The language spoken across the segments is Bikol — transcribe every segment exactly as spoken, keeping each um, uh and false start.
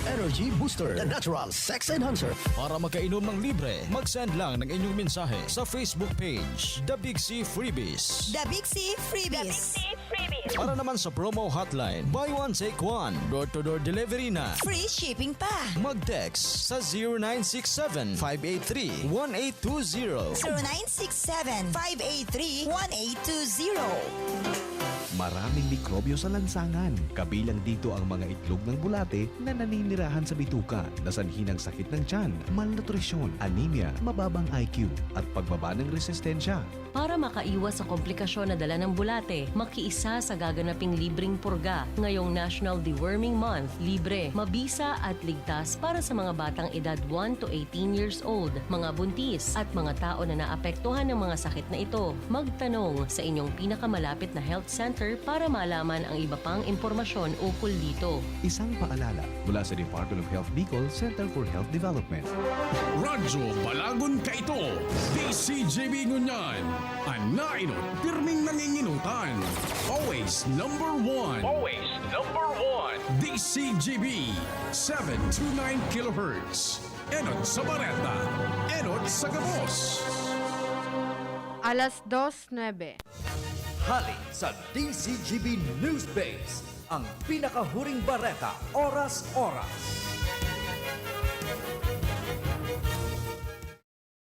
Energy Booster, the natural sex enhancer. Para makainom ng libre, mag-send lang ng inyong mensahe sa Facebook page, The Big C Freebies. The Big C Freebies. Para naman sa promo hotline, buy one, take one, door-to-door delivery na. Free shipping pa. Mag-text sa zero nine six seven, five eight three, one eight two zero. Zero nine six seven, five eight three, one eight two zero. Maraming mikrobyo sa lansangan. Kabilang dito ang mga itlog ng bulate na naninirahan sa bituka, na sanhi ng sakit ng tiyan, malnutrisyon, anemia, mababang I Q, at pagbaba ng resistensya. Para makaiwas sa komplikasyon na dala ng bulate, makiisa sa gaganaping libreng purga ngayong National Deworming Month. Libre, mabisa at ligtas para sa mga batang edad one to eighteen years old, mga buntis, at mga tao na naapektuhan ng mga sakit na ito. Magtanong sa inyong pinakamalapit na health center para malaman ang iba pang impormasyon ukol dito. Isang paalala mula sa Department of Health Bicol, Center for Health Development. Radyo Balagon kaito, D C G B ngunyan. An nainot, pirming nanginginutan. Always number one. Always number one. D C G B, seven two nine kilohertz. Enot sa bareta, enot sa gabos. Alas dos nuebe. Hali sa D C G B News Base, ang pinakahuring bareta, oras-oras.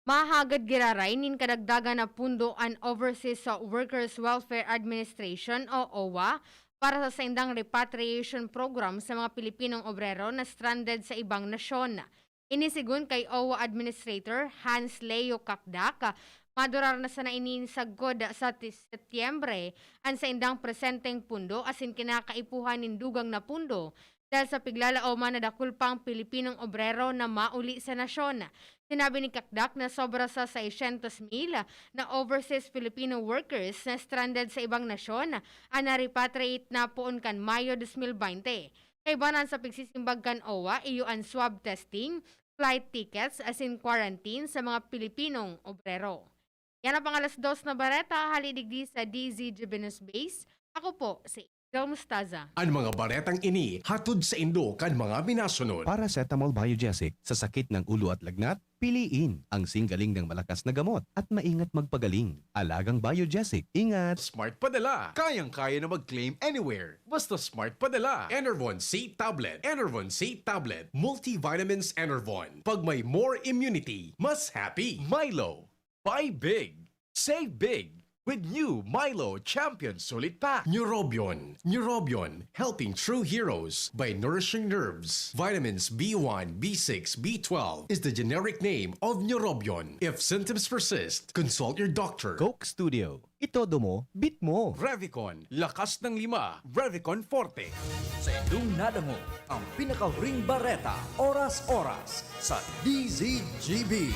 Mahagad giraray nin kadagdagan na pundo an Overseas Workers Welfare Administration o owa para sa saindang repatriation program sa mga Pilipinong obrero na stranded sa ibang nasyon. Ini segun kay owa Administrator Hans Leo Cacdac. Madurar na sana ini sagkod sa ti-, Setyembre an saindang presenteng pundo asin kinakaipuhan nin dugang na pundo dahil sa piglalaoman na dakul pang Pilipinong obrero na mauli sa nasyon. Sinabi ni Cacdac na sobra sa seiscientos mil na overseas Filipino workers na stranded sa ibang nasyon an na-repatriate na poon kan Mayo dos mil baynte. Kaibanan sa pagsisimbag kan owa, iyo an swab testing, flight tickets asin quarantine sa mga Pilipinong obrero. Yan ang pang alas dos na bareta, hali digdi sa D Z G B News Base. Ako po si Angel Mustaza. An mga baretang ini hatod saindo kan mga minasunod. Paracetamol Biogesic sa sakit ng ulo at lagnat, piliin ang singgaling ng malakas na gamot at maingat magpagaling. Alagang Biogesic, ingat! Smart Padala. Kayang-kaya na mag-claim anywhere. Basta Smart Padala. Enervon C Tablet. Enervon C Tablet. Multivitamins Enervon. Pag may more immunity, mas happy. Milo. Buy big. Save big. With new Milo Champion Sulit Pack. Neurobion. Neurobion. Helping true heroes by nourishing nerves. Vitamins B one, B six, B twelve is the generic name of Neurobion. If symptoms persist, consult your doctor. Coke Studio. Itodo mo, beat mo. Revicon, lakas ng lima. Revicon Forte. Sa indong nadangog, ang pinakahuring bareta, oras-oras, sa D Z G B.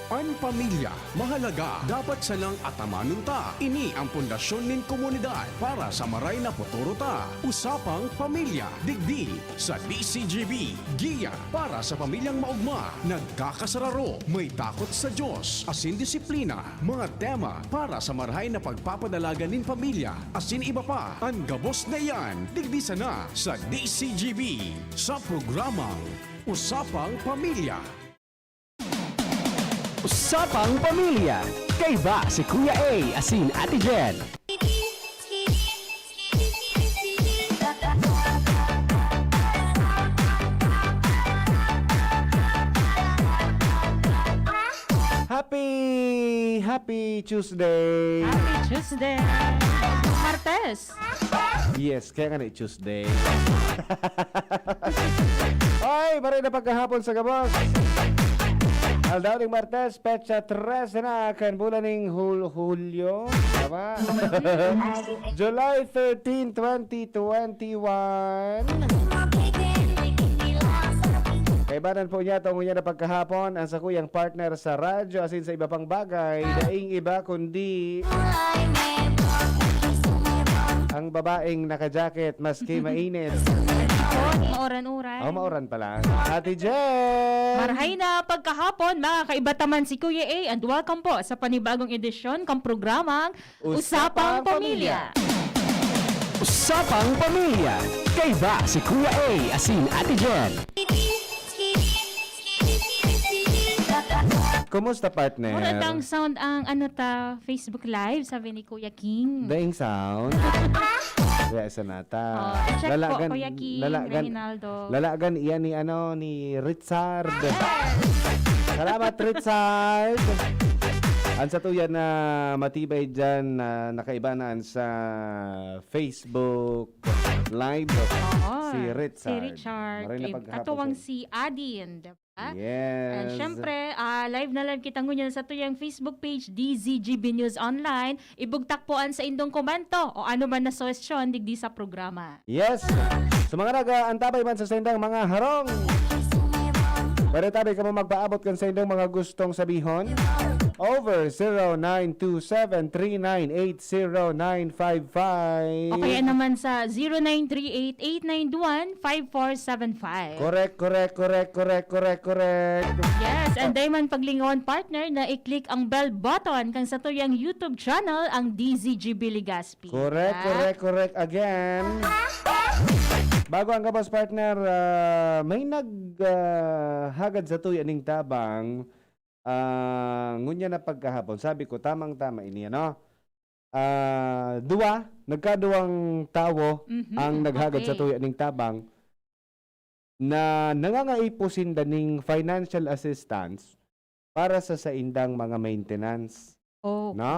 An pamilya, mahalaga. Dapat sanang atamanon ta. Ini ang pundasyon nin komunidad para sa maray na futuro ta. Usapang Pamilya, digdi sa D C G B, giya para sa pamilyang maogma, nagkakasararo, may takot sa Diyos, asin disiplina, mga tema para sa marahay na pagpapadalagan nin pamilya, asin iba pa. An gabos na iyan, digdi sana sa D C G B, sa programang Usapang Pamilya. Usapang Pamilya, kaiba si Kuya A asin Ate Jen. Happy, happy Tuesday! Happy Tuesday! Martes! Yes, kaya nga na Tuesday. Ay, maray na pagkahapon sa gabos. Aldaw ning Martes, petsa trese na kan bulan ning Hul-, Hulyo. Tama? July thirteen, twenty twenty-one. Kaibanan po niya, tungo niya na pagkahapon, ang sakuyang partner sa radyo, asin sa iba pang bagay, daing iba kundi ang babaeng naka-jacket maski mainit. Mauran-uran. Oh, mauran pala. Ate Jen! Marhay na pagkahapon, mga kaiba ta man si Kuya A, and welcome po sa panibagong edisyon kang programang Usapang Pamilya. Usapang Pamilya. Sapang Pamilya. Kaiba si Kuya A asin Ate Jen. Kumusta, partner? Mura tang sound ang ano ta, Facebook Live, sabi ni Kuya King. Daing sound. Kaya isa na ta. Oh, check po, Kuya King, Reginaldo. Lalagan iyan ni ano, ni Richard. Salamat, Richard. Ang satuya na matibay dyan na nakaibanan sa Facebook Live. Oo, Si Richard. Si Richard. Maray na Kay paghapon katuwang sa'yo. Si Adin, diba? Yes. And syempre, ah, live na live kita ngunyan sa tuyang Facebook page, D Z G B News Online. Ibugtak po an saindong komento o ano man na suwestyon digdi sa programa. Yes. Sa mga nag-aantabay man sa saindang mga harong, pwede tabi kamo magpaabot kan saindong mga gustong sabihon over zero nine two seven three nine eight zero nine five five. O kaya naman sa zero nine three eight eight nine one five four seven five. Correct, correct, correct, correct, correct, correct. Yes, and dai man paglingawan, partner, na i-click ang bell button kan satuyang YouTube channel, ang D Z G B Legazpi. Correct, Ah, correct, correct. Again, bago ang gabos, partner, ah, may naghagad satuya ning tabang, ah, ngunyan na pagkahapon. Sabi ko, tamang-tama ini, ano? Ah, duwa, nagkaduwang tawo Mhm, ang naghagad okay. Satuya ning tabang na nangangaipo sinda ning financial assistance para sa saindang mga maintenance. Okay. No?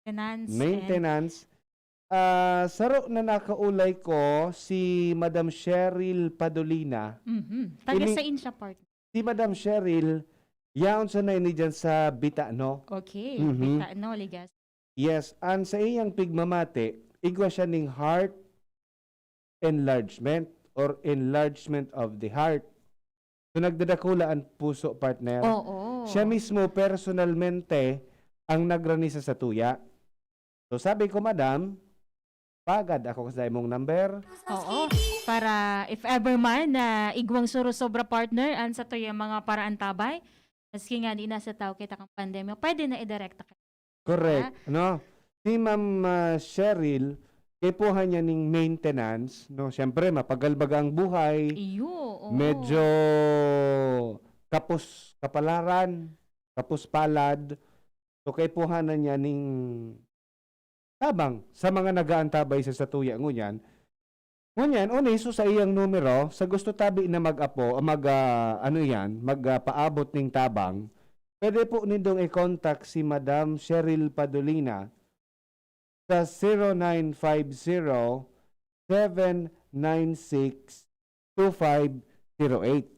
Maintenance. and- Maintenance. Ah, saro na nakaulay ko si Madam Cheryl Padolina. Mhm. Taga Ini- sain siya, partner? Si Madam Cheryl, yaon sana ini dyan sa Bitano. Okay. Mhm. Bitano, Legazpi. Yes, an sa iyang pigmamati, igwa siya ning heart enlargement or enlargement of the heart. So, nagdadakula an puso, partner. Oo. Siya mismo, personalmente, ang nagrani sa satuya. So, sabi ko, "Madam, pagad ako sa imong number." Oo. Para if ever man na igwang surusobra, partner, an satuyang mga paraantabay, maski nga di na sa tao kita kang pandemya, pwede na idirekta ka. Correct, no? Si Ma'am, ah, Cheryl, kaipuhan niya ning maintenance, no? Siyempre, mapagal baga ang buhay. Iyo, oo. Medyo kapos kapalaran, kapos palad. So, kaipuhanan niya ning tabang sa mga nagaantabay sa satuya ngunyan. Ngunyan, onesto sa iyang numero, sa gusto tabi na mag-apo, mag, ah, ano yan, mag, ah, paabot ning tabang, pwede po nindong i-contact si Madam Cheryl Padolina sa zero nine five zero, seven nine six, two five zero eight.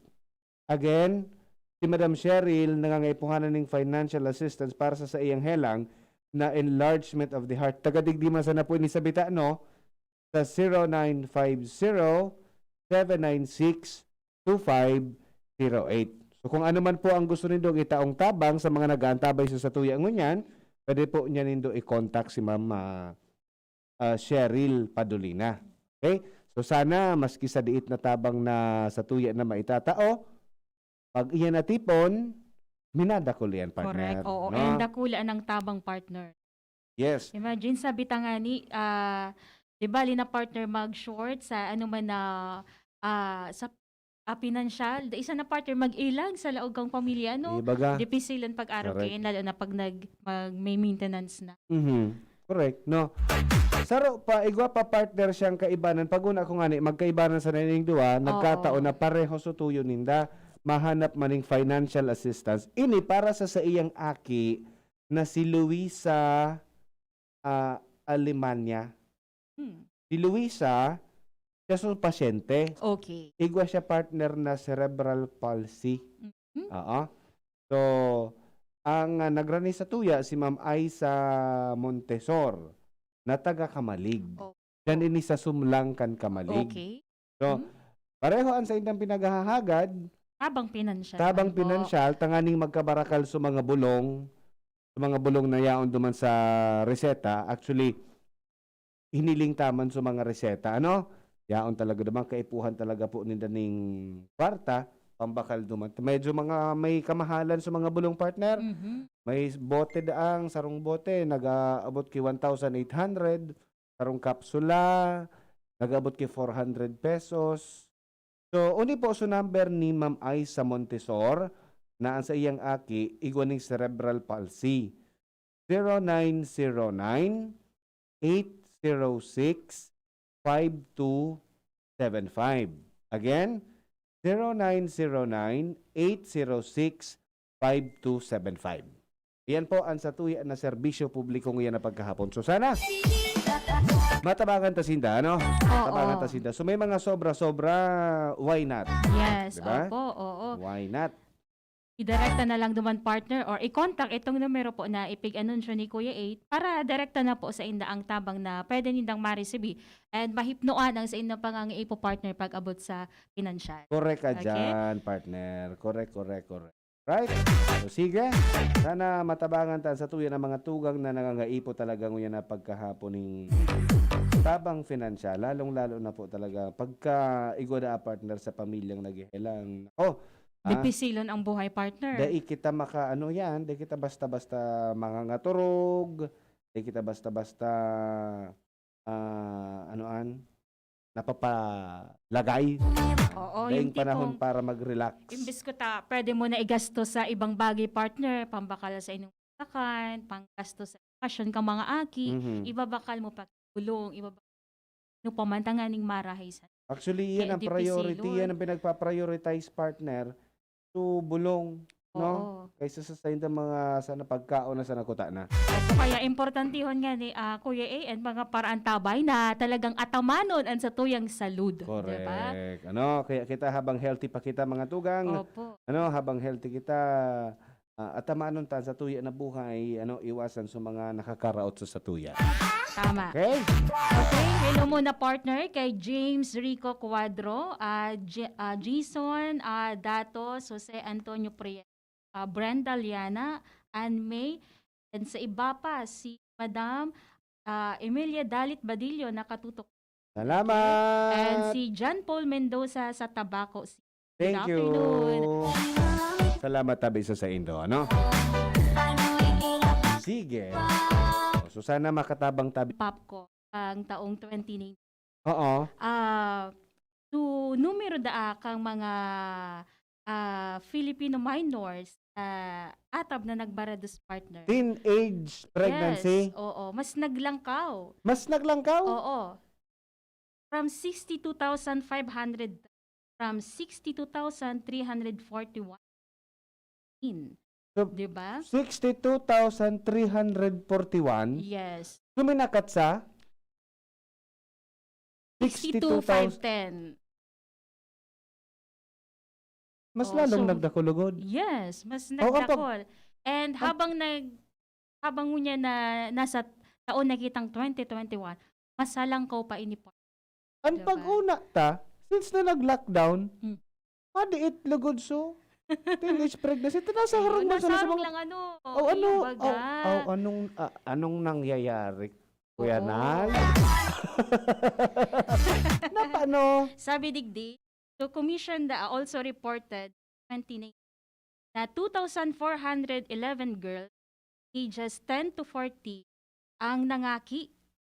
Again, si Madam Cheryl nangangaipuhanan ning financial assistance para sa saiyang helang na enlargement of the heart. Taga digdi man sana po ini sa Bitano, sa zero nine five zero, seven nine six, two five zero eight. So, kung ano man po ang gusto nindong itaong tabang sa mga nag-aantabay sa satuya ngunyan, pwede po niya nindo i-contact si Ma'am, ah, ah, Cheryl Padolina. Okay? So, sana maski sa diit na tabang na satuya na maitatao, pag iyan natipon, minadakul iyan, partner. Correct. Oo, No? and dakula ng tabang, partner. Yes. Imagine, sabi ta nga ni, ah, di bali na, partner, mag-short sa ano man na, ah, sa, ah, pinansyal. Da isa na, partner, mag-ilag sa laog kang pamilya, no? Ibaga. Dipisilan pag-arog Correct. kayan, lalo na pag nag, mag, may maintenance na. Mhm. Correct, no? Saro pa, igwa pa, partner, siyang kaibanan. Pag una ko nga ni, magkaibanan sa naining duwa, nagkataon Oo. Na pareho sutuyon ninda. Mahanap maning financial assistance. Ini para sa saiyang aki na si Luisa, ah, Alemania. Hmm. Si Luisa, siya so pasyente. Okay. Igwa siya, partner, na cerebral palsy. Mhm. Oo. So, ang, ah, nagrani satuya si Ma'am Aiza Montesor na taga Camalig. Oh. Diyan ini sa Sumlang kan Camalig. Okay. So, Hmm. pareho ang sa indang pinaghahagad, Tabang pinansyal. tabang Ano po? pinansyal, tanganing magkabarakal sa mga bulong, sa mga bulong na yaon duman sa reseta. Actually, hiniling taman sa mga reseta, ano? Yaon talaga duman, kaipuhan talaga po ninda ning kwarta, pambakal duman. Medyo mga may kamahalan sa mga bulong, partner. Mhm. May bote daang, sarong bote, nag-aabot ki one thousand eight hundred, sarong kapsula, Nag-abot ki four hundred pesos. So, uni po so number ni Ma'am Aiza Montesor na ang sa iyang aki igwa ning cerebral palsy. Zero nine zero nine, eight zero six, five two seven five. Again, zero nine zero nine, eight zero six, five two seven five. Iyan po ang satuya na serbisyo publiko ngayon na pagkahapon. So sana, matabangan ta sinda, ano? Oo. Matabangan ta sinda. So may mga sobra-sobra, why not? Yes, Diba? opo, oo. Why not? Idirekta na lang duman, partner, or i-contact itong numero po na ipig-anunsyo ni Kuya Eight para direkta na po sa inda ang tabang na pwede nindang ma-receive and mahipnoan ang sa indang pangangaipo, partner, pag-abot sa pinansyal. Correct ka Okay? dyan, partner. Correct, correct, correct. Right? So, sige. Sana matabangan ta sa tuya ng mga tugang na nangangaipo talaga nguyan na pagkahapon ning tabang financial. Lalong-lalo na po talaga pagka igwa na, partner, sa pamilyang naghihilang. Oh, ah, Dipisilon ang buhay, partner. Dai kita maka, ano yan, dai kita basta-basta mangangaturog, dai kita basta-basta, ah, ano an, napapalagay. Oo, Daing yung panahon tipong para mag-relax. Imbes ko ta, pwede mo na igasto sa ibang bagay, partner, pambakal sa inyong kakan, panggasto sa okasyon kang mga aki, Mhm. ibabakal mo pa bulong, ibabakal, no, pamantangan ning marahay sa Actually, yan Kaya ang priority, dipisilon. yan ang pinagpa-prioritize, partner. So, bulong, no? Oo. Kaysa sa, sa mga sana pagkaon na sana kuta na. At kaya importantihon nga ni, ah, Kuya A N, mga paraan tabay na talagang atamanon ang satuyang salud, di ba? Correct. Ano, kaya kita habang healthy pa kita, mga tugang, Opo. ano, habang healthy kita, ah, atamanon ta sa tuya na buhay, ano, iwasan sa mga nakakaraot sa satuya. Tama. Okay? Okay, hello muna, partner, kay James Rico Cuadro, ah, J-, ah, Jason, ah, Datos, Jose Antonio Prieta, ah, Brenda Liana, Ann May, and sa iba pa, si Madam, ah, Emilia Dalit Badillo, nakatutok. Salamat! And si John Paul Mendoza sa Tabaco City. Good Thank you. afternoon. Salamat tabi sa saindo, ano? Sige. So, sana makatabang tabi. Pop ko ang taong twenty nineteen. Oo. Ah, so, numero daa kang mga, ah, Filipino minors na atab na nagbarados, partner. Teenage pregnancy? Yes, oo. Mas naglangkaw. Mas naglangkaw? Oo. From sixty-two thousand five hundred, from sixty-two thousand three hundred forty-one in. So, Di ba? sixty-two thousand three hundred forty-one? Yes. Suminakat sa? Sixty-two five ten. Mas Oh, lalong so, nagdakul lugod. Yes, mas Oo, pag nagdakol. And ang habang nag-, habang ngunyan na nasa taon na kitang twenty twenty-one, mas halangkaw pa ini pa. Ang Diba? pag-una ta, since na nag-lockdown, Hmm. madiit lugod so teenage pregnancy. Ito, nasa Ayun, harong man nasa sa harong mga lang, ano, Oh, ano? yung baga. Oh, oh, anong, ah, anong nangyayari, Kuya Oo. Nal? Na paano? Sabi digdi, so commission da also reported twenty nineteen na two thousand four hundred eleven girls ages ten to forty ang nangaki.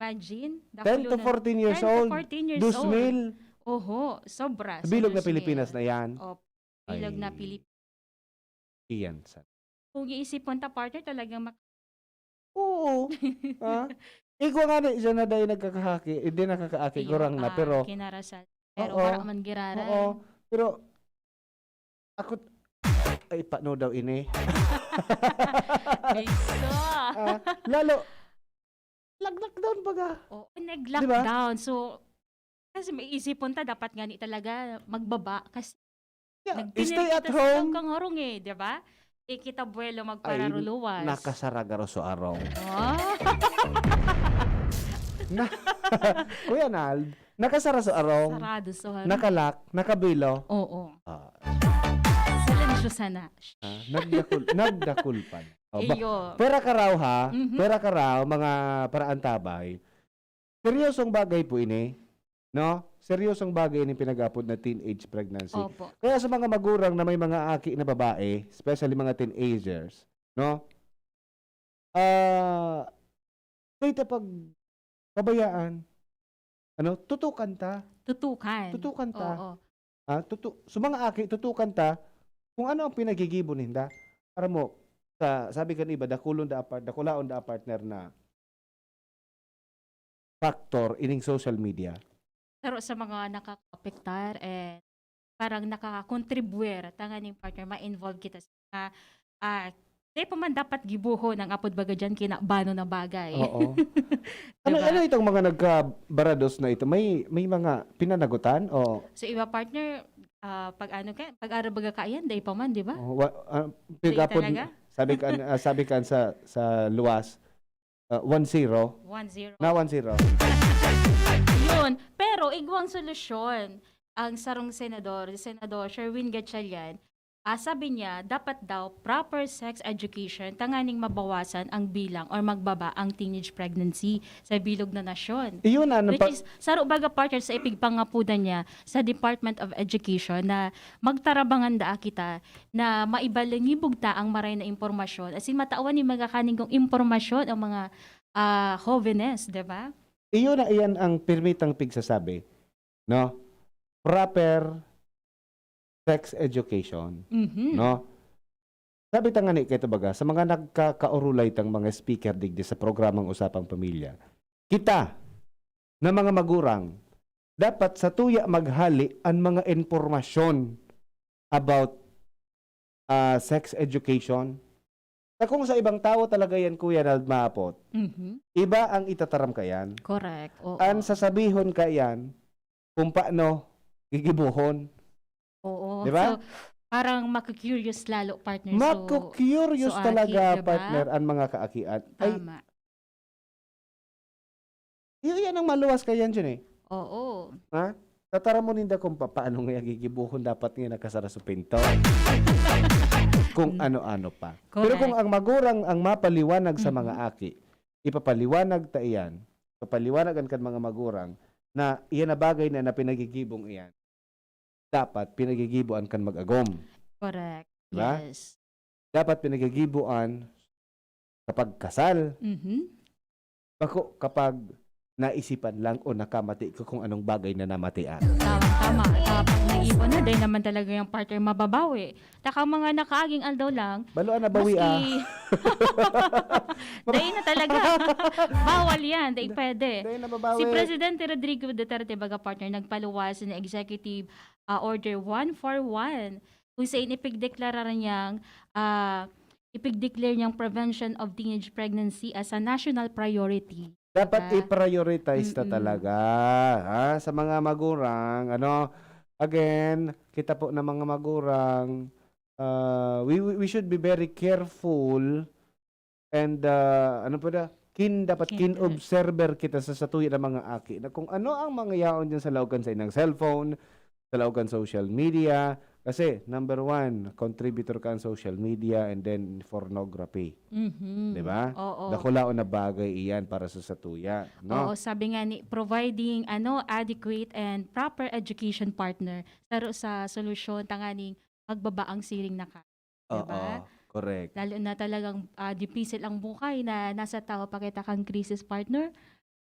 Imagine, Ten to dakulonan. fourteen years Ten to old, fourteen years old. Dos mil. Oho, sobra sa Bilog na dos mil. Pilipinas na yan. Opo, bilog na Ay. Pilipinas. Iyan sa Kung iisipon ta, partner, talagang mak- Oo. Ha? Igwa nga ni siya na dahil nagkakahaki, hindi nakakaaki, Iyo, gurang na, ah, pero kinarasal. Pero Oo. wala man giraray. Oo. Pero, ako, ay, paano daw ini? Bisa. Ah, lalo, nag-lockdown baga. Oo, Di ba? nag-lockdown. So, kasi may isipon ta, dapat nga ni talaga magbaba. Kasi Yeah, nagtinir stay at kita sa home. kang harong eh, di ba? Di kita buwelo Ay, magpararuluwas. nakasara garo so arong. Oh. Na, Kuya Nald, nakasara so arong. Sarado so harong. Nakalak, nakabilo. Oo. Ah. Silencio sana. Ah, nagdakul, nagdakul pa. Oh, ba, Iyo. pera ka raw ha? Mhm. Pera ka raw, mga paraantabay. Seryosong bagay po ini, no? Seryosong bagay ini pinag-apod na teenage pregnancy. Opo. Kaya sa mga magurang na may mga aki na babae, especially mga teenagers, no? Ah, dahil ta pag pabayaan, ano, tutukan ta. Tutukan. Tutukan ta. Oo. Ah, tutu-, so mga aki, tutukan ta kung ano ang pinagigibo ninda. Aram mo, sa, sabi kan iba, dakulon da a part-, dakulaon da a partner na factor ining social media. Pero sa mga nakakaapektar and parang nakakakontribuer, tanganing partner, ma-involve kita sa mga, ah, di pa man dapat gibohon ang apod baga dyan, kinabano na bagay. Oo. Ano, Diba? Ano itong mga nagkabarados na ito? May, may mga pinanagutan? O, So iba partner, ah, pag ano ka, pag arabaga ka yan, day pa man, di ba? o wa-, ah, Di pigapod, talaga? Sabi ka, ah, sabi ka sa, sa luwas, ah, one zero. One zero. Na one zero. Yun. Pero igwang solusyon ang sarong senador, si Senador Sherwin Gatchalian, ah, sabi niya, dapat daw proper sex education tanganing mabawasan ang bilang or magbaba ang teenage pregnancy sa bilog na nasyon. Iyon na, Which nagpa- is, saro baga partner sa ipigpangapudan niya sa Department of Education na magtarabangan daa kita na maibalangibog ta ang maray na impormasyon. As in, matawan ni magakaning kong impormasyon ang mga ah, jovenes, di ba? Iyo na iyan ang pirmitang pigsasabi, no? Proper sex education, Mhm. no? Sabi ta ngani kay baga, sa mga nagkakaurulay tang mga speaker digdi sa programang Usapang Pamilya, kita na mga magurang, dapat sa tuya maghali an mga impormasyon about, ah, sex education. Na kung sa ibang tawo talaga yan, Kuya Nald, maapot, Mhm. iba ang itataram ka yan. Correct. Oo. Ang sasabihon ka yan, kung paano gigibuhon. Oo. Di ba? So, parang maku-curious lalo, partner. So, Maku-curious so, talaga, aki, di ba? Partner, ang mga kaakian. Ay, Tama. Iyo yan ang maluwas kay yan dyan eh. Oo. Ha? Tataramon ninda kung papaano nga gigibuhon dapat nga nakasara sa pinto. Kung ano-ano pa. Correct. Pero kung ang magurang ang mapaliwanag sa Mhm. mga aki, ipapaliwanag ta iyan, papaliwanagan kan mga magurang na iyan na bagay na, na pinagigibong iyan, dapat pinagigiboan kan mag-agom. Correct. Diba? Yes. Dapat pinagigiboan kapag kasal. Mhm. Bako kapag naisipan lang o nakamati ko kung anong bagay na namatian. Tama, tama. Tapos naiipon na, dahil naman talaga yung partner mababawi. Taka mga nakaaging aldaw lang, Balo na bawi ah. maski... Dahil na talaga. Bawal yan. Dahil pwede. Dahil nababawi. Si Presidente Rodrigo Duterte, baga partner, nagpaluwas ng Executive ah, Order one four one, kung sa inipigdeklara niyang, ah, ipigdeclare niyang prevention of teenage pregnancy as a national priority. Dapat Diba? I-prioritize na Mm-mm. Talaga, ha? Sa mga magurang, ano, again, kita po ng mga magurang, ah, we, we we should be very careful and, ah, ano pa da? Kin, dapat Kindred. Kin-observer kita sa satuya ng mga aki na kung ano ang mga yaon dyan sa laog kan saindang cellphone, sa laog kan social media. Kasi, number one, contributor ka ang social media and then pornography. Mhm. Di ba? Oo. Dakulaon na bagay iyan para sa satuya, no? Oo, sabi nga ni, providing ano, adequate and proper education partner saro sa solusyon tanganing magbaba ang siring na kaso. Diba? Oo, correct. Lalo na talagang ah, dipisil ang buhay na nasa tao pa kita kang crisis partner,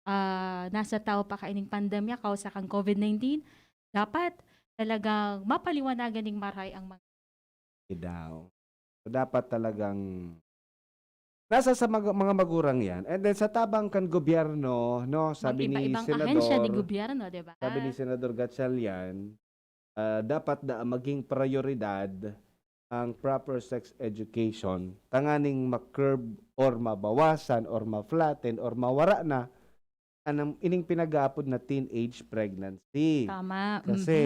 ah, nasa tao pa kaining pandemya, kausa kang covid nineteen, dapat talagang mapaliwanagan ning maray ang mga Daw. So, dapat talagang nasa sa mag- mga magurang yan. And then sa tabang kan gobyerno, no, sabi ni iba-ibang Senador, ahensya ni gobyerno, di ba? Sabi ni Senador Gatchalian, ah, dapat na maging prioridad ang proper sex education tanganing ma-curb or mabawasan or ma-flatten or mawara na anang ining pinag-aapod na teenage pregnancy. Tama. Kasi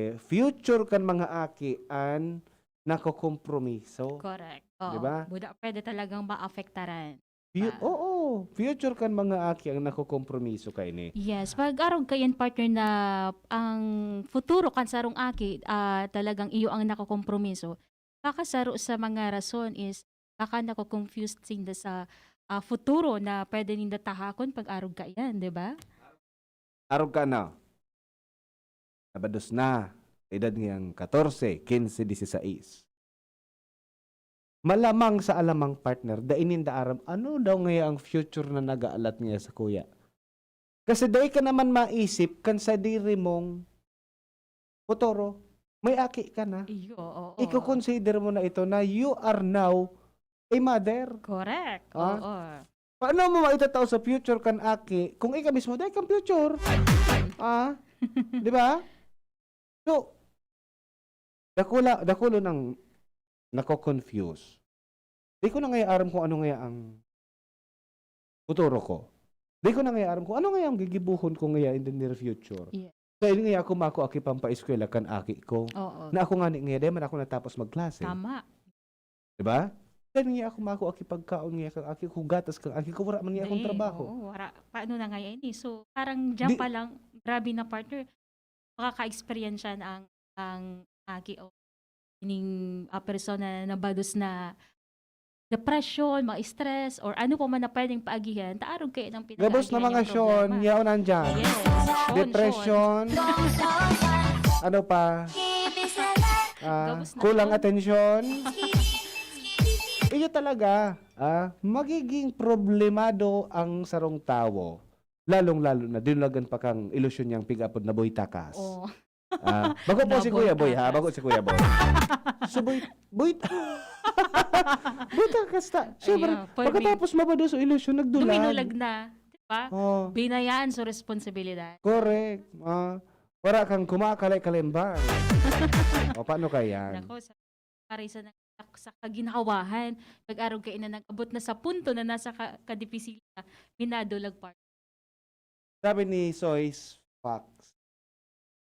Mhm. Future kan mga aki an nakokompromiso. Correct. Oo. Di ba? Buda, pwede talagang maapektaran. Fu- Ah. Oo, future kan mga aki ang nakokompromiso kaini. Yes, pag arog kayan, partner, na ang futuro kan sarong aki ah, talagang iyo ang nakokompromiso, baka saro sa mga rason is baka nako-confused sinda sa ah, futuro na pwede ninda tahakon pag arog kayan, di ba? Arog ka na. Nabados na. Edad ngayang katorse, kinse, disisais. Malamang sa alamang partner, dai ninda aram ano daw ngaya ang future na nagaalat ngaya sa kuya. Kasi dai ka naman maisip kan sadiri mong futuro. May aki ka na. Iyo, oo. Iko-consider mo na ito na you are now a mother. Correct. Ah? Oo. Paano mo maitatao sa future kan aki kung ika mismo dai kang future? Ah? Di ba? So, dakula, dakulo nang nako-confuse. Di ko na ngaya aram kung ano ngaya ang futuro ko. Di ko na ngaya aram kung ano ngaya ang gigibuhon ko ngaya in the near future. Yes. Dahil ngaya ako mako aki pampaeskwela kan aki ko. Oo. Na ako ngani ngaya, dahil man ako natapos magklase. Tama. Di ba? Dahil ngaya ako mako aki pagkaon ngaya kan aki ko, gatas kan aki ko, wala man ngaya akong Dahil, trabaho. Oo, wala. Paano na ngaya ini? So, parang dyan Di- pa lang, grabe na, partner. Makaka-experience yan ang, ang aki o ining, ah, persona na nabados na depression, mga stress, or ano pa man na pwedeng paagihan, ta arog kayo ng Gabos na mga pinag-aagihan niyang Sean, problema. Yaon nandyan. Yes, Sean, Depression. Sean. Ano pa? Ah, Gabos na kulang Sean. Atensyon. Iyo talaga, ah, magiging problemado ang sarong tawo. Lalong-lalo na, dinulagan pa kang ilusyon niyang pig-apod na Boy Takas. Oh. Ah, bago po si Kuya Boy, ha? Nabotakas. Bago si Kuya Boy. So, Boy, Boy, Boy Takas ta. Siyempre, Ayun, for me. Pagkatapos mabado sa ilusyon, nagdulag. Duminulag na. Di ba? Oh. Binayaan sa responsibilidad. Correct. Ah, wala kang kumakalay-kalimban. O, paano kaya yan? Nako, sa, para sa, sa kaginhawahan, pag-arog kayo na nag-abot na sa punto na nasa ka, kadipisilan na, minadulag, part. Sabi ni Sois Fox,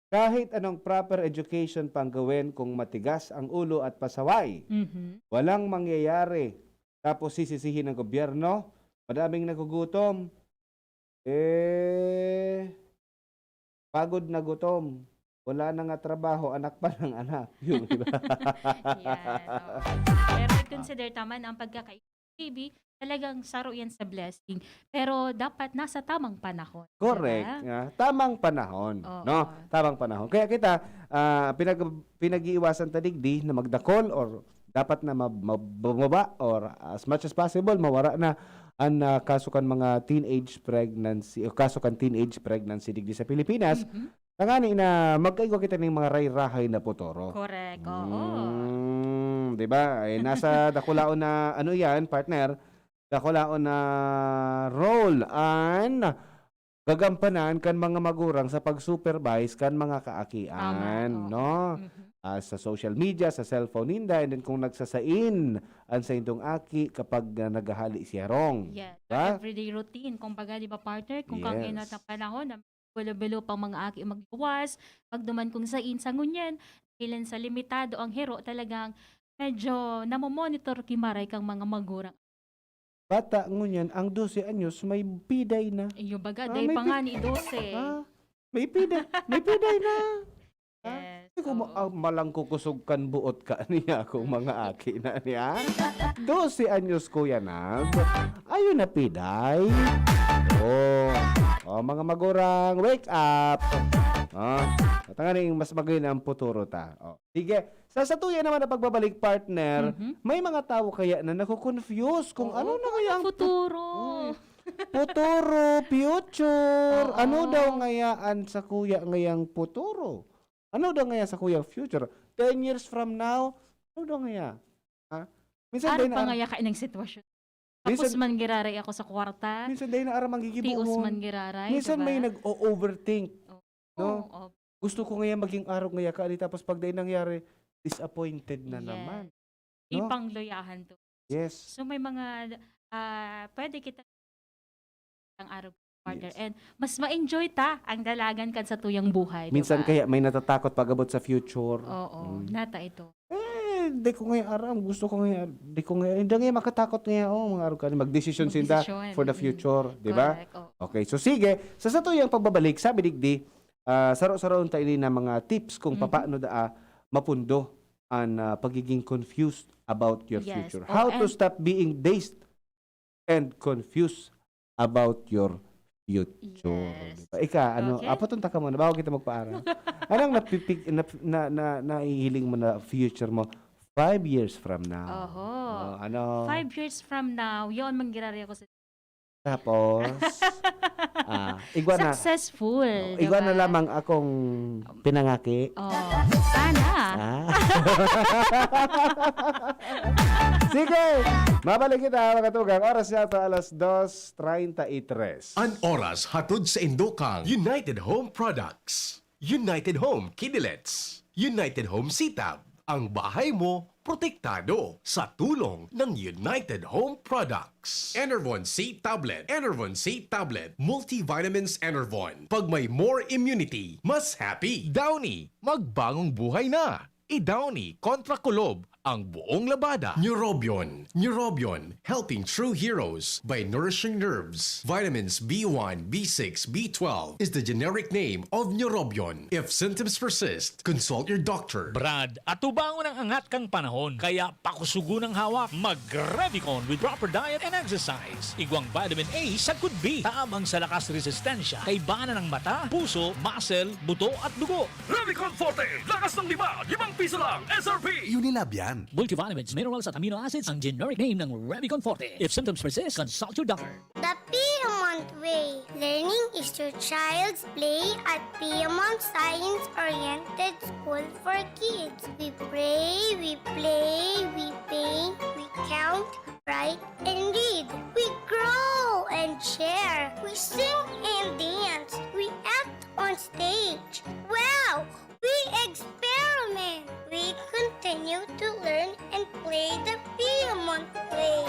"Kahit anong proper education pang gawin, kung matigas ang ulo at pasaway, Mhm. walang mangyayari. Tapos sisisihin ng gobyerno, madaming nagugutom. Eh, pagod na gutom. Wala na nga trabaho, anak pa ng anak." Yung iba. Yan, oo. Pero i-consider naman ang pagkakaiba, baby, talagang saro yan sa blessing. Pero dapat nasa tamang panahon, di ba? Correct. Ah, tamang panahon, Oo. no? Tamang panahon. Kaya kita, ah, pinag-, pinag-iiwasan ta digdi na magdakol or dapat na mab-, mab-, bumaba or as much as possible, mawara na ang, ah, kaso kan mga teenage pregnancy o kaso kan teenage pregnancy digdi sa Pilipinas. Mhm. Tangani na magkaigwa kita ning mga ray-rahay na putoro. Correct, oo. Mm, di ba? Eh, nasa dakulaon na, ano yan, partner? Dakulaon na role an gagampanan kan mga magurang sa pag-supervise kan mga kaakian, Tama, oo. no? Mhm. Ah, sa social media, sa cellphone ninda, and then kung nagsasain an saindong aki kapag, ah, naghahali si Harong. Yes, Ba? sa everyday routine. Kumbaga, di ba, partner, kung kang Yes. inot na panahon na bilo-bilo pang mga aki magluwas, magduman kung sain, sa ngunyan, dahil sa limitado ang hiro, talagang medyo namomonitor ki maray kang mga magurang. Bata ngunyan, ang dose anyos, may piday na. Iyo, baga, Ah, day may pa pi-, nga ni dose. ah, may piday, may piday na. Ah, Yes, di ko ma-, oo. ah, malang kukusog kan buot ka niya kung mga aki na niya. Dose anyos, Kuya Nag. Ayun na, piday. Oh. Oh, mga magurang, wake up. Oh. At nga rin, mas magayon ang puturo ta. Oh. Sige. Sa satuya naman na pagbabalik, partner, Mhm. may mga tao kaya na nako-confuse kung Oo, ano na kung kaya ano ang pu-, futuro. Mm. Futuro, future. Oo. Ano daw ngayaan sa kuya ngayang futuro? Ano daw ngaya sa kuyang future? Ten years from now, ano daw ngaya? Ha? Minsan Ari dai na pa ar-, ngaya ka inang sitwasyon. Minsan Tapos man giraray ako sa kwarta. Minsan dai na aram ang gigibohon. Tios man giraray, Minsan di may ba? nag-o-overthink, Oo, no? oo. Gusto ko ngaya maging arog ngaya ka, ali, tapos pag dai nangyari, disappointed na Yes. naman, Di no? pangluyahan to. Yes. So, may mga, ah, pwede kita ang arog, partner. Yes. And mas ma-enjoy ta ang dalagan kan satuyang buhay, di Minsan ba? kaya may natatakot pag-abot sa future. Oo, Mm. nata ito. Eh, di ko ngayon aram. Gusto ko ngayon, di ko ngayon, hindi ngayon makatakot ngayon, oh, mga arog ka, magdesisyon sinda Magdesisyon, for the mm. future, di ba? Correct, oo. Okay, so sige, sa satuyang pagbabalik, sabi digdi, ah, saro-saroon ta ini na mga tips kung Mhm. papaano daa mapundo an, ah, pagiging confused about your Yes, future. oh, How to and stop being dazed and confused about your future. Yes. Di ba? Ika, ano, Okay. apoton ta ka muna, bago kita magpaaram. Anong napipig-, nap-, na, na, nahihiling mo na future mo five years from now? Oho. Oh, ano? Five years from now, yun, manggirari ako sa Tapos? Ah, igwa na, Successful, oh, di igwa na ba? Lamang akong pinangaki. Oh, sana. Ah. Sige! Mabalik kita, mga tugang. Oras niya to, alas dos treinta y tres. An oras hatod sa indokang United Home Products. United Home Kidilets. United Home Sitab. Ang bahay mo, protektado sa tulong ng United Home Products. Enervon C Tablet. Enervon C Tablet. Multivitamins Enervon. Pag may more immunity, mas happy. Downy, magbangong buhay na. I-Downy kontra kulob ang buong labada. Neurobion. Neurobion, helping true heroes by nourishing nerves. Vitamins B one, B six, B twelve is the generic name of Neurobion. If symptoms persist, consult your doctor. Brad, atubangon ang angat kan panahon, kaya pakusugon ang hawak. Mag-Revicon with proper diet and exercise. Igwang vitamin A sagkod B, tabang sa lakas resistensya, kaibanan ng mata, puso, muscle, buto at dugo. Revicon Forte, lakas ng lima, limang piso lang, S R P! Unilab yan. Multivitamins, minerals at amino acids ang generic name ng Revicon Forte. If symptoms persist, consult your doctor. The Piedmont Way. Learning is your child's play at Piedmont Science-Oriented School for Kids. We pray, we play, we paint, we count, write, and read. We grow and share. We sing and dance. We act on stage. Wow! We experiment. We continue to learn and play the Piedmont way.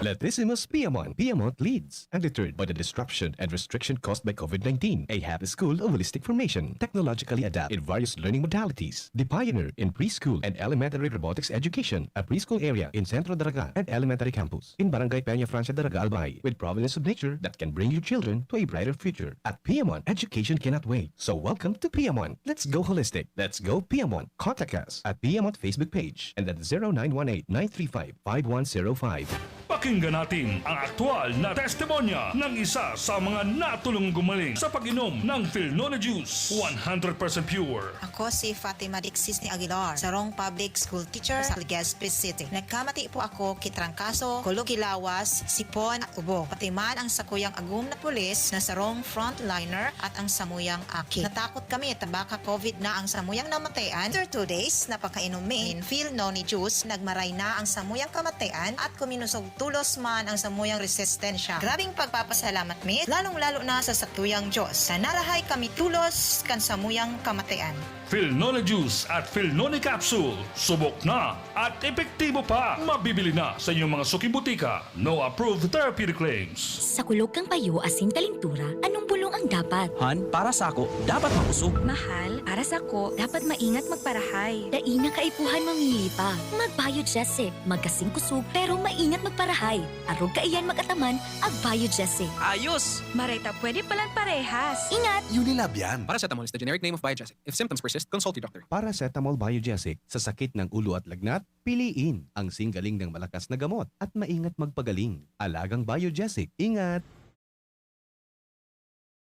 Latissimus Piedmont. Piedmont leads, undeterred by the disruption and restriction caused by COVID nineteen. A happy school of holistic formation, technologically adapted in various learning modalities. The pioneer in preschool and elementary robotics education, a preschool area in Centro Daraga and elementary campus in Barangay Peña Francia Daraga, Albay, with providence of nature that can bring your children to a brighter future. At Piedmont, education cannot wait. So welcome to Piedmont. Let's go holistic. Let's go Piedmont. Contact us at Piedmont Facebook page and at zero nine one eight nine three five five one zero five. Pakinggan natin ang aktual na testimonya ng isa sa mga natulungang gumaling sa pag-inom ng Filnone Juice, one hundred percent pure. Ako si Fatima Dixis ni Aguilar, sarong public school teacher sa Legazpi City. Nagkamati po ako ki trangkaso, kulog ki lawas, sipon at ubo. Pati man ang sakuyang agom na pulis na sarong frontliner at ang samuyang aki. Natakot kami ta baka COVID na ang samuyang namatayan. After two days na pagkainom mi nin Filnone Juice, nagmaray na ang samuyang kamatayan at kuminusog tolos man ang samuyang resistensya. Grabing pagpapasalamat mi, lalong-lalo na sa satuyang Diyos, na narahay kami tolos kan samuyang kamatayan. Filnone Juice at Filnone Capsule, subok na at epektibo pa. Mabibili na sa inyong mga suking butika. No approved therapeutic claims. Sa kulog kan payo asin kalentura, anong bulong ang dapat? Han, para sako, dapat makusog. Mahal, para sako, dapat maingat magparahay. Dai na kaipuhan mamili pa. Mag-Biogesic, magkasing kusog pero maingat magparahay. Arog kaiyan mag-ataman, ag-Biogesic. Ayos! Maray ta pwede palan parehas. Ingat! Unilab yan. Paracetamol is the generic name of Biogesic. If symptoms persist, consult your doctor. Paracetamol Biogesic. Sa sakit ng ulo at lagnat, piliin ang singgaling ng malakas na gamot at maingat magpagaling. Alagang Biogesic. Ingat!